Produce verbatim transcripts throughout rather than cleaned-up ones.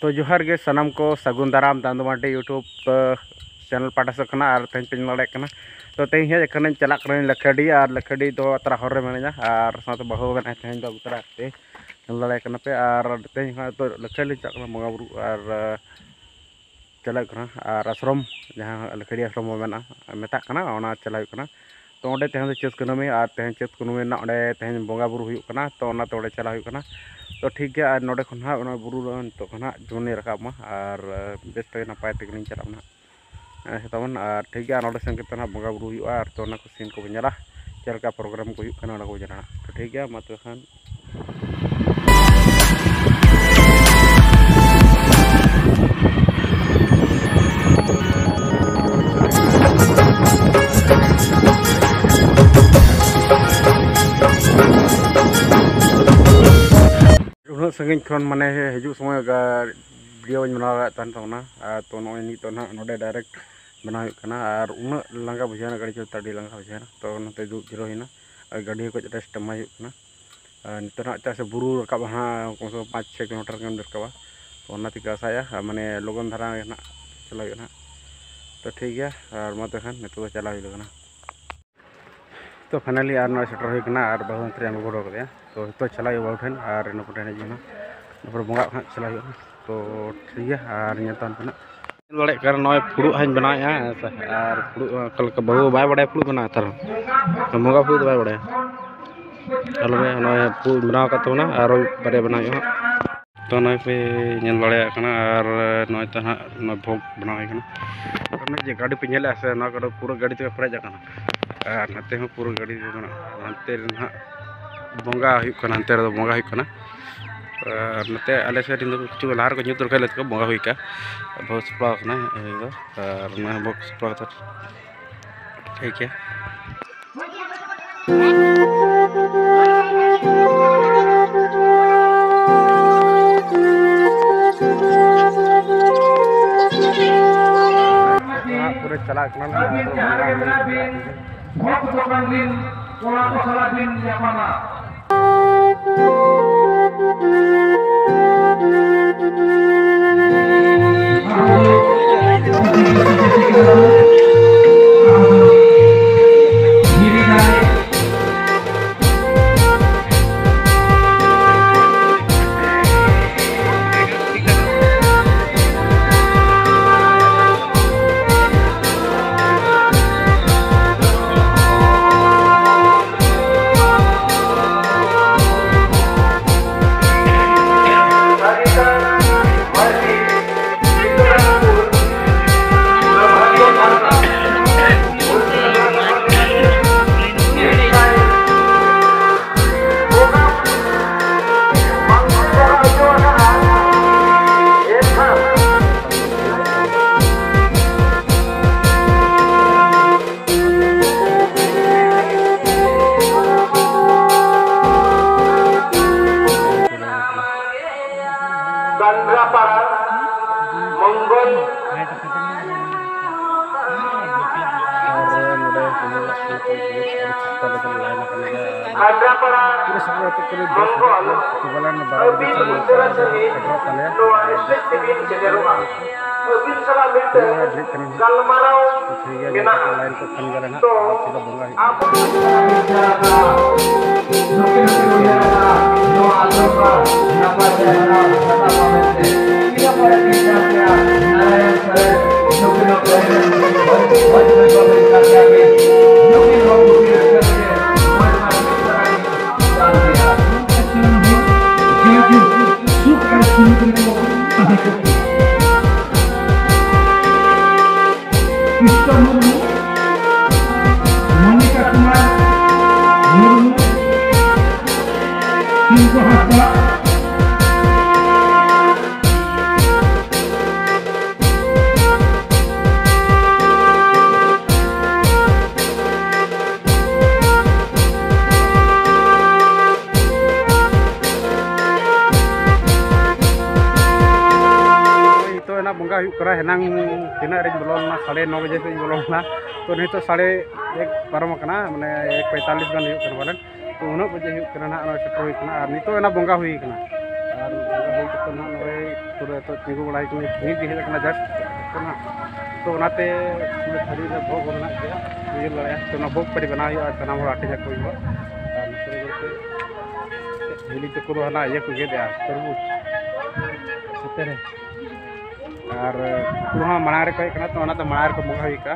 ᱛᱚ ᱡᱚᱦᱟᱨ ᱜᱮ ᱥᱟᱱᱟᱢ ᱠᱚ, ᱥᱟᱹᱜᱩᱱ ᱫᱟᱨᱟᱢ ᱫᱟᱱᱫᱩ ᱢᱟᱨᱰᱤ YouTube, ᱮ, channel ᱯᱟᱦᱴᱟ ᱥᱮᱫ ᱠᱷᱚᱱᱟᱜ᱾ ᱟᱨ ᱛᱮᱦᱮᱧ ᱯᱮ ᱧᱮᱞ ᱫᱟᱲᱮᱭᱟᱜ ᱠᱟᱱᱟ, ᱛᱚ ᱛᱮᱦᱮᱧ ᱦᱮᱡ ᱟᱠᱟᱱᱟᱹᱧ, ᱪᱟᱞᱟᱜ ᱠᱟᱹᱱᱟᱹᱧ ᱞᱟᱹᱠᱷᱟᱹᱰᱤ, ᱟᱨ ᱞᱟᱹᱠᱷᱟᱹᱰᱤ ᱫᱚ ᱛᱟᱨᱟ ᱦᱚᱨ ᱨᱮ ᱢᱤᱱᱟᱹᱧᱟ, ᱟᱨ ᱥᱟᱶᱛᱮ ᱵᱟᱹᱦᱩ ᱢᱮᱱᱟᱭ ᱛᱮᱦᱮᱧ ᱫᱚ ᱟᱹᱜᱩ ᱛᱚᱨᱟ ᱠᱟᱛᱮ ᱧᱮᱞ ᱫᱟᱲᱮᱭᱟᱜ ᱠᱟᱱᱟ ᱯᱮ᱾ ᱟᱨ ᱛᱮᱦᱮᱧ ᱦᱚᱸ ᱱᱤᱛᱚᱜ ᱞᱟᱹᱠᱷᱟᱹᱰᱤ ᱞᱤᱧ ᱪᱟᱞᱟᱜ ᱠᱟᱱᱟ ᱵᱚᱸᱜᱟ ᱵᱩᱨᱩ, ᱟᱨ, ᱮ, ᱪᱟᱞᱟᱜ ᱠᱟᱱᱟ, ᱟᱨ ᱟᱥᱨᱚᱢ ᱡᱟᱦᱟᱸ ᱞᱟᱹᱠᱷᱟᱹᱰᱤ ᱟᱥᱨᱚᱢ ᱵᱚᱱ ᱢᱮᱱᱟ, ᱢᱮᱛᱟᱜ ᱠᱟᱱᱟ, ᱚᱱᱟ ᱪᱟᱞᱟᱜ ᱦᱩᱭᱩᱜ ᱠᱟᱱᱟ᱾ ᱛᱚ ᱚᱸᱰᱮ ᱛᱮᱦᱮᱧ ᱫᱚ ᱪᱟᱹᱛ ᱠᱩᱱᱟᱹᱢᱤ, ᱟᱨ ᱛᱮᱦᱮᱧ ᱪᱟᱹᱛ ᱠᱩᱱᱟᱹᱢᱤ ᱨᱮᱱᱟᱜ ᱚᱸᱰᱮ ᱛᱮᱦᱮᱧ ᱵᱚᱸᱜᱟ ᱵᱩᱨᱩ ᱦᱩᱭᱩᱜ ᱠᱟᱱᱟ, ᱛᱚ ᱚᱱᱟᱛᱮ ᱚᱸᱰᱮ ᱪᱟᱞᱟᱜ ᱦᱩᱭᱩᱜ ᱠᱟᱱᱟ᱾ ᱛᱚ ᱴᱷᱤᱠ ᱜᱮᱭᱟ, ᱟᱨ ᱱᱚᱸᱰᱮ ᱠᱷᱚᱱ ᱦᱟᱸᱜ ᱚᱱᱟ ᱵᱩᱨᱩ ᱫᱚ ᱱᱤᱛᱚᱜ ᱠᱷᱚᱱ ᱦᱟᱸᱜ ᱡᱩᱱᱤ ᱨᱟᱠᱟᱵ ᱢᱟ, ᱟᱨ ᱵᱮᱥ ᱛᱮ ᱱᱟᱯᱟᱭ ᱛᱮᱜᱮ ᱞᱤᱧ ᱪᱟᱞᱟᱜ ᱢᱟ ᱦᱟᱸᱜ᱾ ᱦᱮᱸ, ᱥᱮ ᱛᱟᱵᱚᱱ, ᱟᱨ ᱴᱷᱤᱠ ᱜᱮᱭᱟ, ᱱᱚᱸᱰᱮ ᱥᱮᱱ ᱠᱟᱛᱮ ᱦᱟᱸᱜ ᱵᱚᱸᱜᱟ ᱵᱩᱨᱩ ᱦᱩᱭᱩᱜᱼᱟ, ᱟᱨ ᱛᱚ ᱚᱱᱟ ᱠᱚ scene ᱠᱚᱵᱚᱱ ᱧᱮᱞᱟ, ᱪᱮᱫ ᱞᱮᱠᱟ program ᱠᱚ ᱦᱩᱭᱩᱜ ᱠᱟᱱᱟ, ᱚᱱᱟ ᱠᱚᱵᱚᱱ ᱧᱮᱞᱟ᱾ ᱛᱚ ᱴᱷᱤᱠ ᱜᱮᱭᱟ, ᱢᱟ ᱛᱚᱵᱮ ᱠᱷᱟᱱ᱾ ᱩᱱᱟᱹᱜ ᱥᱟᱺᱜᱤᱧ ᱠᱷᱚᱱ, ᱢᱟᱱᱮ, ᱦᱤᱡᱩᱜ ᱥᱚᱢᱚᱭ ᱜᱟ-, video ᱵᱟᱹᱧ ᱵᱮᱱᱟᱣ ᱫᱟᱲᱮᱭᱟᱜ ᱛᱟᱦᱮᱱ ᱛᱟᱵᱚᱱᱟ᱾ ᱟᱨ ᱛᱚ ᱱᱚᱜᱼᱚᱭ ᱱᱤᱛᱚᱜ ᱱᱟᱦᱟᱜ ᱱᱚᱰᱮ direct ᱵᱮᱱᱟᱣ ᱦᱩᱭᱩᱜ ᱠᱟᱱᱟ, ᱟᱨ ᱩᱱᱟᱹᱜ ᱞᱟᱸᱜᱟ ᱵᱩᱡᱷᱟᱹᱣ ᱮᱱᱟ, ᱜᱟᱹᱰᱤ ᱪᱟᱞᱟᱣ ᱛᱮ ᱟᱹᱰᱤ ᱞᱟᱸᱜᱟ ᱵᱩᱡᱷᱟᱹᱣ ᱮᱱᱟ᱾ ᱛᱚ ᱱᱚᱛᱮ ᱫᱩᱲᱩᱵ ᱡᱤᱨᱟᱹᱣ ᱦᱩᱭᱱᱟ, ᱟᱨ ᱜᱟᱹᱰᱤ ᱦᱚᱸ ᱠᱟᱹᱡ rest ᱮᱢᱟᱭ ᱦᱩᱭᱩᱜ ᱠᱟᱱᱟ᱾ ᱟᱨ ᱱᱤᱛᱚᱜ ᱱᱟᱦᱟᱜ ᱪᱮᱫᱟᱜ ᱥᱮ ᱵᱩᱨᱩ ᱨᱟᱠᱟᱵ ᱦᱟᱸᱜ ᱠᱚᱢ ᱥᱮ ᱠᱚᱢ ᱯᱟᱸᱪ ᱪᱷᱚᱭ kilometer ᱜᱟᱱ ᱨᱟᱠᱟᱵᱟ, ᱛᱚ ᱚᱱᱟ ᱛᱮᱜᱮ ᱟᱥᱟᱭᱟ, ᱟᱨ ᱢᱟᱱᱮ ᱞᱚᱜᱚᱱ ᱫᱷᱟᱨᱟ ᱜᱮ ᱱᱟᱦᱟᱜ ᱪᱟᱞᱟᱣ ᱦᱩᱭᱩᱜᱼᱟ ᱱᱟᱦᱟᱜ᱾ ᱛᱚ ᱴᱷᱤᱠ ᱜᱮᱭᱟ, ᱟᱨ ᱢᱟ ᱛᱚᱵᱮ ᱠᱷᱟᱱ ᱱᱤᱛᱚᱜ ᱫᱚ ᱪᱟᱞᱟᱣ ᱦᱩᱭ ᱞᱮᱱᱟ᱾ ᱛᱚ finally ᱟᱨ ᱱᱚᱜᱼᱚᱭ ᱥᱮᱴᱮᱨ ᱦᱩᱭ ᱠᱟᱱᱟ, ᱟᱨ ᱵᱟᱹᱦᱩ ᱦᱟᱱᱛᱮ ᱨᱮ ᱟᱬᱜᱚ ᱦᱚᱴᱚ ᱠᱟᱫᱮᱭᱟ᱾ ᱛᱚ ᱱᱤᱛᱚᱜ ᱪᱟᱞᱟᱜ ᱦᱩᱭᱩᱜᱼᱟ ᱵᱟᱹᱦᱩ ᱴᱷᱮᱱ, ᱟᱨ ᱤᱱᱟᱹ ᱯᱚᱨᱮ ᱦᱮᱡ ᱦᱩᱭᱩᱜᱼᱟ, ᱤᱱᱟᱹ ᱯᱚᱨᱮ ᱵᱚᱸᱜᱟᱜ ᱦᱟᱸᱜ ᱪᱟᱞᱟᱜ ᱦᱩᱭᱩᱜᱼᱟ᱾ ᱛᱚ ᱴᱷᱤᱠ ᱜᱮᱭᱟ, ᱟᱨ ᱧᱮᱞ ᱛᱟᱵᱚᱱ ᱯᱮ ᱱᱟᱜ᱾ ᱧᱮᱞ ᱫᱟᱲᱮᱭᱟᱜ ᱠᱟᱱᱟ, ᱱᱚᱜᱼᱚᱭ ᱯᱷᱩᱲᱩᱜ ᱦᱟᱸᱜ ᱤᱧ ᱵᱮᱱᱟᱣᱮᱫᱼᱟ, ᱦᱮᱸ ᱥᱮ? ᱟᱨ ᱯᱷᱩᱲᱩᱜ ᱦᱚᱸ ᱚᱠᱟ ᱞᱮᱠᱟ, ᱵᱟᱹᱦᱩ ᱵᱟᱭ ᱵᱟᱲᱟᱭᱟ ᱯᱷᱩᱲᱩᱜ ᱵᱮᱱᱟᱣ ᱱᱮᱛᱟᱨ ᱦᱚᱸ᱾ ᱵᱚᱸᱜᱟ ᱯᱷᱩᱲᱩᱜ ᱫᱚ ᱵᱟᱭ ᱵᱟᱲᱟᱭᱟ᱾ ᱟᱞᱚ ᱵᱮ, ᱱᱚᱜᱼᱚᱭ ᱯᱷᱩᱲᱩᱜ ᱵᱮᱱᱟᱣ ᱟᱠᱟᱫ ᱛᱟᱵᱚᱱᱟ, ᱟᱨᱚ ᱵᱟᱨᱭᱟ ᱵᱮᱱᱟᱣ ᱦᱩᱭᱩᱜᱼᱟ ᱦᱟᱸᱜ᱾ ᱛᱚ ᱱᱚᱜᱼᱚᱭ ᱯᱮ ᱧᱮᱞ ᱫᱟᱲᱮᱭᱟᱜ ᱠᱟᱱᱟ, ᱟᱨ ᱱᱚᱜᱼᱚᱭ ᱛᱚ ᱦᱟᱸᱜ ᱱᱚᱣᱟ ᱵᱷᱳᱜᱽ ᱵᱮᱱᱟᱣ ᱦᱩᱭ ᱠᱟᱱᱟ᱾ ᱟᱨ ᱱᱚᱜᱼᱚᱭ ᱡᱮ ᱜᱟᱹᱰᱤ ᱯᱮ ᱧᱮᱞᱮᱫᱼᱟ ᱥᱮ, ᱱᱚᱣᱟ ᱠᱚᱫᱚ ᱯᱩᱨᱟᱹ ᱜᱟᱹᱰᱤ ᱛᱮᱜᱮ ᱯᱮᱨᱮᱡ ᱟᱠᱟᱱᱟ᱾ ᱟᱨ ᱱᱚᱛᱮ ᱦᱚᱸ ᱯᱩᱨᱟᱹ ᱜᱟᱹᱰᱤ ᱛᱮᱜᱮ ᱢᱮᱱᱟᱜᱼᱟ᱾ ᱦᱟᱱᱛᱮ ᱨᱮ ᱱᱟᱦᱟᱜ ᱵᱚᱸᱜᱟ ᱦᱩᱭᱩᱜ ᱠᱟᱱᱟ, ᱦᱟᱱᱛᱮ ᱨᱮᱫᱚ ᱵᱚᱸᱜᱟ ᱦᱩᱭᱩᱜ ᱠᱟᱱᱟ᱾ ᱟᱨ ᱱᱚᱛᱮ ᱟᱞᱮ ᱥᱮᱫ ᱨᱮᱱ ᱫᱚ ᱠᱤᱪᱷᱩ ᱞᱟᱦᱟ ᱨᱮᱠᱚ ᱧᱩᱛ ᱨᱟᱠᱟᱵ ᱞᱮᱫ ᱛᱮᱠᱚ ᱵᱚᱸᱜᱟ ᱦᱩᱭ ᱠᱟᱜᱼᱟ᱾ ᱵᱚᱦᱩᱛ ᱥᱟᱯᱲᱟᱣ ᱠᱟᱱᱟ ᱤᱭᱟᱹ ᱫᱚ, ᱟᱨ ᱱᱚᱣᱟ ᱦᱚᱸ ᱵᱚᱦᱩᱛ ᱥᱟᱯᱲᱟᱣ ᱠᱟᱛᱮ ᱴᱷᱤᱠ ᱜᱮᱭᱟ᱾ ᱯᱩᱨᱟᱹ ᱪᱟᱞᱟᱜ ᱠᱟᱱᱟ ᱞᱮ᱾ ᱵᱷᱳᱴ ᱫᱚᱠᱟᱱ ᱨᱤᱱ ᱠᱚᱲᱟ ᱠᱚ ᱥᱟᱞᱟᱜ ᱵᱤᱱ ᱧᱟᱯᱟᱢᱟ᱾ ᱠᱟᱱᱫᱨᱟᱯᱟᱲᱟ ᱢᱚᱝᱜᱚᱞ᱾ ᱟᱨ ᱱᱚᱰᱮ ᱠᱟᱱᱫᱨᱟᱯᱟᱲᱟ ᱢᱚᱝᱜᱚᱞ ᱟᱹᱵᱤᱱ ᱩᱛᱛᱚᱨᱟ ᱥᱮᱱᱤᱡ ᱱᱚᱣᱟ ᱥᱴᱮᱡ ᱛᱮᱵᱤᱱ ᱥᱮᱴᱮᱨᱚᱜᱼᱟ᱾ ᱟᱹᱵᱤᱱ ᱥᱟᱞᱟᱜ ᱢᱤᱫᱴᱟᱝ ᱜᱟᱞᱢᱟᱨᱟᱣ ᱢᱮᱱᱟᱜᱼᱟ᱾ ᱛᱚ ᱟᱵᱚ ᱱᱚᱣᱟ ᱟᱥᱨᱚᱢ ᱱᱟᱯᱟᱭ ᱛᱮ ᱦᱟᱨᱟ ᱨᱟᱠᱟᱵ ᱢᱟ ᱢᱮᱱᱛᱮ ᱤᱱᱟᱹ ᱯᱚᱨᱮ ᱵᱤᱱ ᱧᱟᱢ ᱠᱮᱭᱟ ᱱᱟᱨᱟᱭᱚᱱ ᱥᱚᱨᱮᱱ, ᱱᱩᱠᱤᱱ ᱦᱚᱸ ᱠᱚ ᱮᱱᱮᱡ ᱢᱚᱡᱽ ᱢᱚᱡᱽ ᱠᱚ ᱮᱱᱮᱡ ᱠᱟᱱ ᱜᱮᱭᱟ ᱠᱤᱱ᱾ ᱱᱩᱠᱤᱱ ᱦᱚᱸ ᱠᱩᱥᱤ ᱨᱟᱹᱥᱠᱟᱹ ᱛᱮᱜᱮ ᱢᱚᱡᱽ ᱢᱚᱡᱽ ᱠᱤᱱ ᱥᱮᱨᱮᱧ ᱠᱟᱱ ᱜᱮᱭᱟ᱾ ᱥᱩᱠ ᱟᱨ ᱥᱩᱞᱩᱠ ᱨᱮᱠᱚ ᱛᱟᱦᱮᱸ ᱠᱚᱜ ᱢᱟ᱾ ᱠᱨᱤᱥᱱᱚ ᱢᱩᱨᱢᱩ, ᱢᱚᱱᱤᱠᱟ ᱠᱩᱢᱟᱨ ᱢᱩᱨᱢᱩ, ᱯᱤᱱᱠᱩ ᱦᱟᱸᱥᱫᱟ, ᱱᱤᱛᱚᱜ ᱮᱱᱟᱜ ᱵᱚᱸᱜᱟ ᱦᱩᱭᱩᱜ ᱠᱟᱱᱟ᱾ ᱦᱮᱱᱟᱝ ᱛᱤᱱᱟᱹᱜ ᱨᱤᱧ ᱵᱚᱞᱚ ᱞᱮᱱᱟ? ᱥᱟᱲᱮ ᱱᱚ ᱵᱟᱡᱮ ᱥᱮᱫ ᱤᱧ ᱵᱚᱞᱚ ᱞᱮᱱᱟ᱾ ᱛᱚ ᱱᱤᱛᱚᱜ ᱥᱟᱲᱮ ᱮᱠ ᱯᱟᱨᱚᱢ ᱟᱠᱟᱱᱟ, ᱢᱟᱱᱮ ᱮᱠ ᱯᱚᱸᱭᱛᱟᱞᱞᱤᱥ ᱜᱟᱱ ᱦᱩᱭᱩᱜ ᱠᱟᱱᱟ ᱯᱟᱞᱮᱱ᱾ ᱛᱚ ᱩᱱᱟᱹᱜ ᱵᱟᱡᱮ ᱦᱩᱭᱩᱜ ᱠᱟᱱᱟ ᱱᱟᱦᱟᱜ, ᱱᱚᱜᱼᱚᱭ ᱥᱮᱴᱮᱨ ᱦᱩᱭ ᱠᱟᱱᱟ᱾ ᱟᱨ ᱱᱤᱛᱚᱜ ᱮᱱᱟᱜ ᱵᱚᱸᱜᱟ ᱦᱩᱭ ᱠᱟᱱᱟ᱾ ᱟᱨ ᱵᱚᱸᱜᱟ ᱦᱩᱭ ᱠᱟᱛᱮ ᱱᱟᱦᱟᱜ ᱱᱚᱜᱼᱚᱭ ᱯᱩᱨᱟᱹ ᱱᱤᱛᱚᱜ ᱛᱤᱸᱜᱩ ᱵᱟᱲᱟ ᱦᱩᱭ ᱠᱟᱱᱟ, ᱱᱤᱛ ᱜᱮ ᱦᱮᱡ ᱟᱠᱟᱱᱟ just ᱱᱟᱦᱟᱜ᱾ ᱛᱚ ᱚᱱᱟᱛᱮ ᱛᱷᱟᱹᱨᱤ ᱨᱮ ᱵᱷᱳᱜᱽ ᱦᱚᱸ ᱢᱮᱱᱟᱜ ᱜᱮᱭᱟ, ᱧᱮᱞ ᱫᱟᱲᱮᱭᱟᱜᱼᱟ᱾ ᱛᱚ ᱚᱱᱟ ᱵᱷᱳᱜᱽ ᱯᱟᱹᱴᱤ ᱵᱮᱱᱟᱣ ᱦᱩᱭᱩᱜᱼᱟ, ᱥᱟᱱᱟᱢ ᱦᱚᱲ ᱦᱟᱹᱴᱤᱧ ᱟᱠᱚ ᱦᱩᱭᱩᱜᱼᱟ᱾ ᱟᱨ ᱱᱚᱛᱮ ᱨᱮ ᱧᱮᱞ ᱯᱮ, ᱦᱤᱞᱤ ᱛᱟᱠᱚ ᱫᱚ ᱦᱟᱱᱟ ᱤᱭᱟᱹ ᱠᱚ ᱜᱮᱫᱮᱜᱼᱟ, ᱛᱚᱨᱢᱩᱡᱽ᱾ ᱱᱚᱛᱮ ᱨᱮ᱾ ᱟᱨ ᱩᱱᱠᱩ ᱦᱚᱸ ᱢᱟᱲᱟᱝ ᱨᱮᱠᱚ ᱦᱮᱡ ᱠᱟᱱᱟ, ᱛᱚ ᱚᱱᱟᱛᱮ ᱢᱟᱲᱟᱝ ᱨᱮᱠᱚ ᱵᱚᱸᱜᱟ ᱦᱩᱭ ᱠᱟᱜᱼᱟ᱾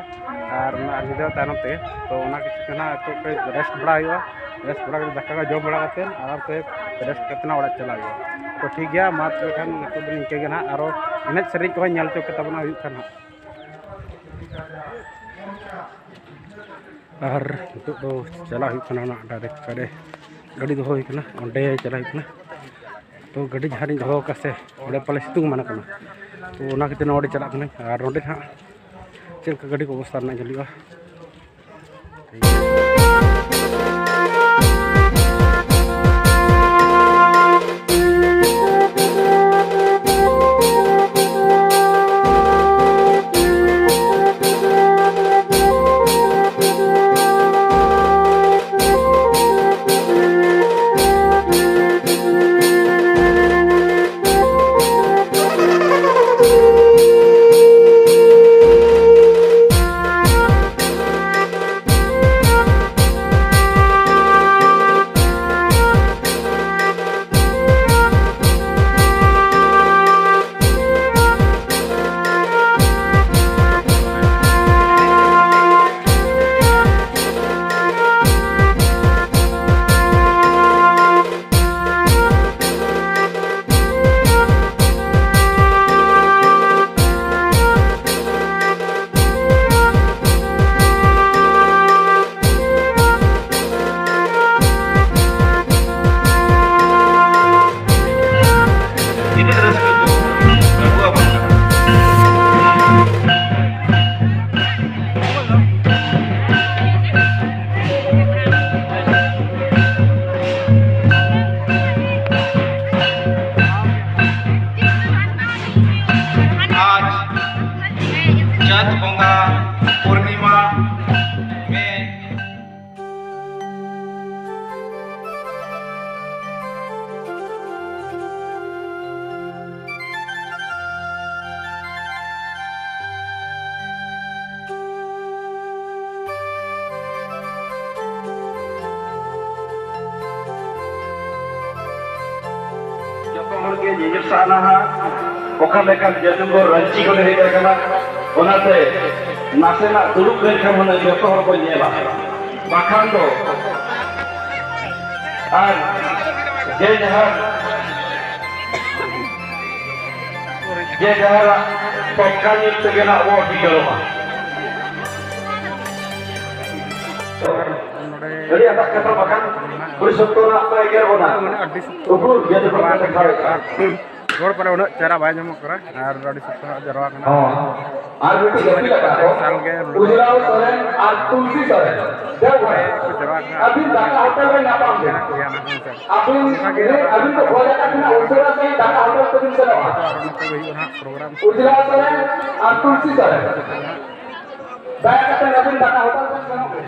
ᱟᱨ ᱚᱱᱟ ᱧᱤᱫᱟᱹ ᱛᱟᱭᱱᱚᱢ ᱛᱮ, ᱛᱚ ᱚᱱᱟ ᱠᱤᱪᱷᱩ ᱠᱟᱱᱟ ᱱᱤᱛᱚᱜ ᱠᱚ ᱨᱮᱥᱴ ᱵᱟᱲᱟ ᱦᱩᱭᱩᱜᱼᱟ᱾ ᱨᱮᱥᱴ ᱵᱟᱲᱟ ᱠᱟᱛᱮ, ᱫᱟᱠᱟ ᱠᱚ ᱡᱚᱢ ᱵᱟᱲᱟ ᱠᱟᱛᱮ, ᱟᱨᱟᱢ ᱛᱮ ᱨᱮᱥᱴ ᱠᱟᱛᱮ ᱱᱟᱜ ᱚᱲᱟᱜ ᱪᱟᱞᱟᱜ ᱦᱩᱭᱩᱜᱼᱟ᱾ ᱛᱚ ᱴᱷᱤᱠ ᱜᱮᱭᱟ, ᱢᱟ ᱛᱚᱵᱮ ᱠᱷᱟᱱ ᱱᱤᱛᱚᱜ ᱫᱚ ᱱᱤᱝᱠᱟᱹ ᱜᱮ ᱱᱟᱦᱟᱜ, ᱟᱨᱚ ᱮᱱᱮᱡ ᱥᱮᱨᱮᱧ ᱠᱚᱦᱚᱸ ᱧᱮᱞ ᱦᱚᱪᱚ ᱯᱮ ᱛᱟᱵᱚᱱᱟ ᱦᱩᱭᱩᱜ ᱠᱷᱟᱱ ᱦᱟᱸᱜ᱾ ᱟᱨ ᱱᱤᱛᱚᱜ ᱫᱚ ᱪᱟᱞᱟᱜ ᱦᱩᱭᱩᱜ ᱠᱟᱱᱟ ᱚᱱᱟ ᱰᱟᱭᱨᱮᱠᱴ ᱚᱠᱟᱨᱮ ᱜᱟᱹᱰᱤ ᱫᱚᱦᱚ ᱦᱩᱭ ᱠᱟᱱᱟ, ᱚᱸᱰᱮ ᱪᱟᱞᱟᱜ ᱦᱩᱭᱩᱜ ᱠᱟᱱᱟ᱾ ᱛᱚ ᱜᱟᱹᱰᱤ ᱡᱟᱦᱟᱸ ᱨᱤᱧ ᱫᱚᱦᱚ ᱟᱠᱟᱫ ᱥᱮ, ᱚᱸᱰᱮ ᱯᱟᱞᱮ ᱥᱤᱛᱩᱝ ᱮᱢᱟᱱ ᱠᱟᱱᱟ᱾ ᱛᱚ ᱚᱱᱟ ᱠᱷᱟᱹᱛᱤᱨ ᱱᱚᱰᱮ ᱪᱟᱞᱟᱜ ᱠᱟᱹᱱᱟᱹᱧ᱾ ᱟᱨ ᱱᱚᱰᱮ ᱦᱟᱸᱜ ᱪᱮᱫ ᱞᱮᱠᱟ ᱜᱟᱹᱰᱤ ᱠᱚ ᱚᱵᱚᱥᱛᱟ ᱨᱮᱱᱟᱜ ᱧᱮᱞ ᱦᱩᱭᱩᱜᱼᱟ᱾ ᱜᱮ ᱧᱮᱧᱮᱞ ᱥᱟᱱᱟᱣᱟ, ᱚᱠᱟ ᱞᱮᱠᱟᱱ ᱡᱟᱹᱫᱩᱜᱚᱨ ᱨᱟᱹᱧᱪᱤ ᱠᱷᱚᱱᱮ ᱦᱮᱡ ᱟᱠᱟᱱᱟ, ᱚᱱᱟᱛᱮ ᱱᱟᱥᱮᱱᱟᱜ ᱫᱩᱲᱩᱵ ᱞᱮᱱᱠᱷᱟᱱ ᱦᱩᱱᱟᱹᱝ ᱡᱚᱛᱚ ᱦᱚᱲ ᱠᱚ ᱧᱮᱞᱟ, ᱵᱟᱠᱷᱟᱱ ᱫᱚ ᱟᱨ ᱡᱮ ᱡᱟᱦᱟᱸ, ᱡᱮ ᱡᱟᱦᱟᱸ ᱯᱟᱛᱠᱟ ᱧᱮᱞ ᱛᱮᱜᱮ ᱱᱟᱜ ᱵᱚ ᱴᱷᱤᱠᱟᱹᱲᱚᱜᱼᱟ᱾ ᱟᱹᱰᱤ ᱟᱸᱴᱟᱜ ᱠᱟᱛᱷᱟ ᱵᱟᱠᱷᱟᱱ ᱠᱩᱲᱤ ᱥᱚᱠᱛᱚ ᱱᱟᱜ ᱠᱚ ᱮᱜᱮᱨ ᱵᱚᱱᱟ᱾ ᱩᱠᱩᱨ ᱡᱟᱹᱛᱤ ᱯᱟᱛᱠᱟ ᱫᱮᱠᱷᱟᱣᱮᱫᱼᱟ᱾ ᱨᱚᱲ ᱯᱟᱞᱮ ᱩᱱᱟᱹᱜ ᱪᱮᱦᱨᱟ ᱵᱟᱭ ᱧᱟᱢᱚᱜ ᱠᱟᱱᱟ ᱟᱨ ᱟᱹᱰᱤ ᱥᱚᱠᱛᱚ ᱦᱟᱸᱜ ᱡᱟᱨᱣᱟ ᱠᱟᱱᱟ᱾ ᱦᱚᱸ᱾ ᱟᱨ ᱢᱤᱫᱴᱤᱡ ᱟᱹᱯᱤᱞ ᱟᱠᱟᱫ ᱠᱚ, ᱥᱟᱞ ᱜᱮ ᱱᱚᱰᱮ ᱩᱡᱽᱞᱟᱣ ᱥᱚᱨᱮᱱ ᱟᱨ ᱛᱩᱞᱥᱤ ᱥᱚᱨᱮᱱ᱾ ᱫᱮᱣᱜᱷᱚᱨ᱾ ᱠᱚ ᱡᱟᱨᱣᱟ ᱠᱟᱱᱟ᱾ ᱟᱹᱵᱤᱱ ᱫᱟᱠᱟ ᱦᱳᱴᱮᱞ ᱨᱮ ᱧᱟᱯᱟᱢ ᱵᱤᱱ᱾ ᱦᱮᱸ, ᱦᱮᱸ, ᱦᱮᱸ᱾ ᱟᱹᱵᱤᱱ, ᱚᱱᱠᱟ ᱜᱮ ᱟᱹᱵᱤᱱ ᱠᱚ ᱠᱷᱚᱡ ᱟᱠᱟᱫ ᱵᱤᱱᱟ, ᱩᱥᱟᱹᱨᱟ ᱥᱟᱺᱦᱤᱡ ᱫᱟᱠᱟ ᱦᱳᱴᱮᱞ ᱛᱮᱵᱤᱱ ᱥᱮᱱᱚᱜᱼᱟ᱾ ᱟᱨ ᱱᱚᱛᱮ ᱜᱮ ᱦᱩᱭᱩᱜᱼᱟ ᱱᱟᱦᱟᱜ ᱯᱨᱳᱜᱨᱟᱢ᱾ ᱩᱡᱽᱞᱟᱣ ᱥᱚᱨᱮᱱ ᱟᱨ ᱛᱩᱞᱥᱤ ᱥᱚᱨᱮᱱ᱾ ᱫᱟᱭᱟ ᱠᱟᱛᱮ ᱟᱹᱵᱤᱱ ᱫᱟᱠᱟ ᱦᱳᱴᱮᱞ ᱵᱤᱱ ᱥᱮᱱᱚᱜ ᱵᱤᱱ᱾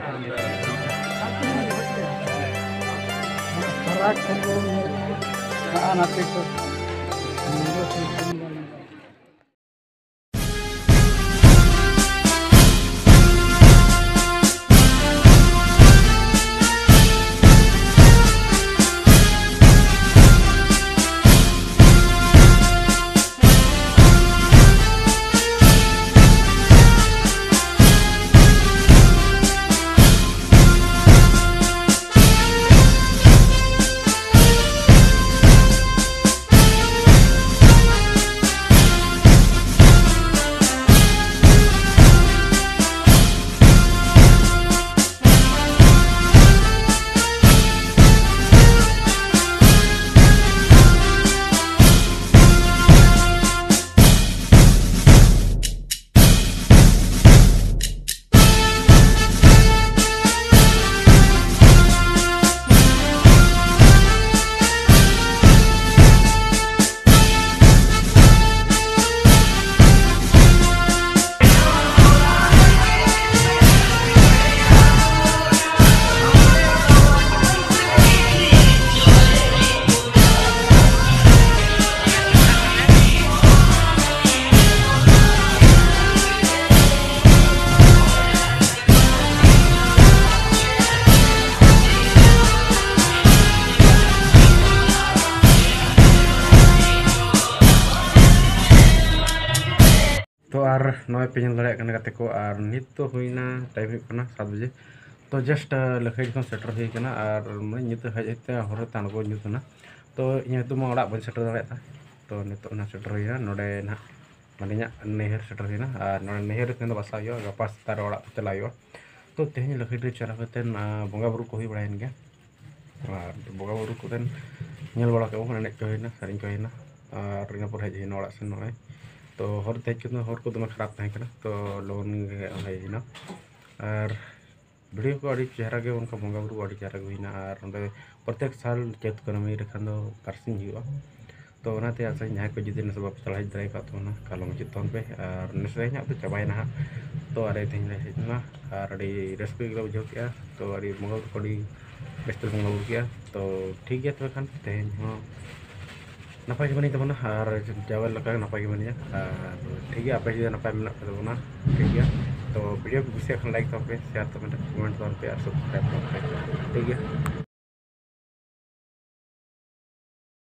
ᱟᱨ ᱱᱚᱜᱼᱚᱭ ᱯᱮ ᱧᱮᱞ ᱫᱟᱲᱮᱭᱟᱜ ᱠᱟᱱᱟ ᱜᱟᱛᱮ ᱠᱚ, ᱟᱨ ᱱᱤᱛ ᱫᱚ ᱦᱩᱭᱱᱟ, ᱴᱟᱭᱤᱢ ᱦᱩᱭᱩᱜ ᱠᱟᱱᱟ ᱥᱟᱛ ᱵᱟᱡᱮ᱾ ᱛᱚ ᱡᱟᱥᱴ ᱞᱟᱹᱠᱷᱟᱹᱭᱰᱤ ᱠᱷᱚᱱ ᱥᱮᱴᱮᱨ ᱦᱩᱭ ᱠᱟᱱᱟ, ᱟᱨ ᱢᱟᱱᱮ ᱧᱩᱛ ᱦᱮᱡ ᱦᱮᱡ ᱛᱮ ᱦᱚᱨ ᱛᱮ ᱟᱬᱜᱚ ᱧᱩᱛ ᱮᱱᱟ᱾ ᱛᱚ ᱤᱧ ᱦᱚᱭᱛᱳ ᱢᱟ ᱚᱲᱟᱜ ᱵᱟᱹᱧ ᱥᱮᱴᱮᱨ ᱫᱟᱲᱮᱭᱟᱜ ᱛᱟᱦᱮᱸ᱾ ᱛᱚ ᱱᱤᱛᱚᱜ ᱚᱱᱟ ᱥᱮᱴᱮᱨ ᱦᱩᱭᱱᱟ ᱱᱚᱰᱮ ᱱᱟᱦᱟᱜ, ᱢᱟᱱᱮ ᱤᱧᱟᱹᱜ ᱱᱟᱹᱭᱦᱟᱹᱨ ᱥᱮᱴᱮᱨ ᱦᱩᱭᱱᱟ, ᱟᱨ ᱱᱚᱰᱮ ᱱᱟᱹᱭᱦᱟᱹᱨ ᱨᱮ ᱛᱮᱦᱮᱧ ᱫᱚ ᱵᱟᱥᱟ ᱦᱩᱭᱩᱜᱼᱟ, ᱜᱟᱯᱟ ᱥᱮᱛᱟᱜ ᱨᱮ ᱚᱲᱟᱜ ᱛᱮ ᱪᱟᱞᱟᱜ ᱦᱩᱭᱩᱜᱼᱟ᱾ ᱛᱚ ᱛᱮᱦᱮᱧ ᱞᱟᱹᱠᱷᱟᱹᱭᱰᱤ ᱪᱟᱞᱟᱣ ᱠᱟᱛᱮᱫ, ᱟᱨ ᱵᱚᱸᱜᱟ ᱵᱩᱨᱩ ᱠᱚ ᱦᱩᱭ ᱵᱟᱲᱟᱭᱮᱱ ᱜᱮᱭᱟ, ᱟᱨ ᱵᱚᱸᱜᱟ ᱵᱩᱨᱩ ᱠᱚ ᱛᱮᱱ ᱧᱮᱞ ᱵᱟᱲᱟ ᱠᱮᱫ ᱵᱚᱱ, ᱮᱱᱮᱡ ᱠᱚ ᱦᱩᱭᱱᱟ, ᱥᱮᱨᱮᱧ ᱠᱚ ᱦᱩᱭᱱᱟ, ᱟᱨ ᱤᱱᱟᱹ ᱯᱚᱨ ᱦᱮᱡ ᱦᱩᱭᱱᱟ ᱚᱲᱟᱜ ᱥᱮᱱ᱾ ᱱᱚᱜᱼᱚᱭ ᱛᱚ ᱦᱚᱨ ᱛᱮ ᱦᱮᱡ ᱠᱟᱛᱮ ᱦᱚᱨ ᱠᱚ ᱫᱚᱢᱮ ᱠᱷᱟᱨᱟᱯ ᱛᱟᱦᱮᱸ ᱠᱟᱱᱟ, ᱛᱚ ᱞᱚᱜᱚᱱ ᱜᱮ ᱦᱮᱡ ᱦᱩᱭᱱᱟ᱾ ᱟᱨ ᱵᱷᱤᱰᱤᱭᱳ ᱠᱚ ᱟᱹᱰᱤ ᱪᱮᱦᱨᱟ ᱜᱮ, ᱚᱱᱠᱟ ᱵᱚᱸᱜᱟ ᱵᱩᱨᱩ ᱠᱚ ᱟᱹᱰᱤ ᱪᱮᱦᱨᱟ ᱜᱮ ᱦᱩᱭᱱᱟ᱾ ᱟᱨ ᱚᱸᱰᱮ ᱯᱨᱚᱛᱮᱠ ᱥᱟᱞ ᱪᱟᱹᱛ ᱠᱩᱱᱟᱹᱢᱤ ᱨᱮᱠᱷᱟᱱ ᱫᱚ ᱛᱟᱨᱟᱥᱤᱧ ᱦᱩᱭᱩᱜᱼᱟ᱾ ᱛᱚ ᱚᱱᱟᱛᱮ ᱟᱥᱟᱧ ᱡᱟᱦᱟᱸᱭ ᱠᱚ ᱡᱩᱫᱤ ᱱᱮᱥ ᱵᱟᱯᱮ ᱪᱟᱞᱟᱣ ᱦᱮᱡ ᱫᱟᱲᱮ ᱟᱠᱟᱫ ᱛᱟᱵᱚᱱᱟ, ᱠᱟᱞᱚᱢ ᱦᱤᱡᱩᱜ ᱛᱟᱵᱚᱱ ᱯᱮ᱾ ᱟᱨ ᱱᱮᱥ ᱨᱮ ᱦᱟᱸᱜ ᱫᱚ ᱪᱟᱵᱟᱭᱮᱱᱟ ᱦᱟᱸᱜ, ᱛᱚ ᱟᱨ ᱛᱮᱦᱮᱧ ᱞᱮ ᱦᱮᱡ ᱮᱱᱟ, ᱟᱨ ᱟᱹᱰᱤ ᱨᱟᱹᱥᱠᱟᱹ ᱜᱮᱞᱮ ᱵᱩᱡᱷᱟᱹᱣ ᱠᱮᱜᱼᱟ᱾ ᱛᱚ ᱟᱹᱰᱤ ᱵᱚᱸᱜᱟ ᱵᱩᱨᱩ ᱠᱚ ᱟᱹᱰᱤ ᱵᱮᱥ ᱛᱮᱞᱮ ᱵᱚᱸᱜᱟ ᱵᱩᱨᱩ ᱠᱮᱜᱼᱟ᱾ ᱛᱚ ᱴᱷᱤᱠ ᱜᱮᱭᱟ, ᱛᱚᱵᱮ ᱠᱷᱟᱱ ᱛᱮᱦᱮᱧ ᱦᱚᱸ ᱱᱟᱯᱟᱭ ᱜᱮ ᱢᱮᱱᱟᱧ ᱛᱟᱵᱚᱱᱟ, ᱟᱨ ᱡᱟᱣ ᱞᱮᱠᱟ ᱜᱮ ᱱᱟᱯᱟᱭ ᱜᱮ ᱢᱮᱱᱟᱧᱟ᱾ ᱟᱨ ᱴᱷᱤᱠ ᱜᱮᱭᱟ, ᱟᱯᱮ ᱡᱩᱫᱤ ᱱᱟᱯᱟᱭ ᱢᱮᱱᱟᱜ ᱯᱮ ᱛᱟᱵᱚᱱᱟ, ᱴᱷᱤᱠ ᱜᱮᱭᱟ᱾ ᱛᱚ ᱵᱷᱤᱰᱤᱭᱳ ᱠᱚ ᱠᱩᱥᱤᱭᱟᱜ ᱠᱷᱟᱱ ᱞᱟᱭᱤᱠ ᱛᱟᱵᱚᱱ ᱯᱮ, ᱥᱮᱭᱟᱨ ᱛᱟᱵᱚᱱ ᱯᱮ, ᱠᱚᱢᱮᱱᱴ ᱛᱟᱵᱚᱱ ᱯᱮ, ᱟᱨ ᱥᱟᱵᱥᱠᱨᱟᱭᱤᱵ ᱛᱟᱵᱚᱱ ᱯᱮ, ᱴᱷᱤᱠ ᱜᱮᱭᱟ᱾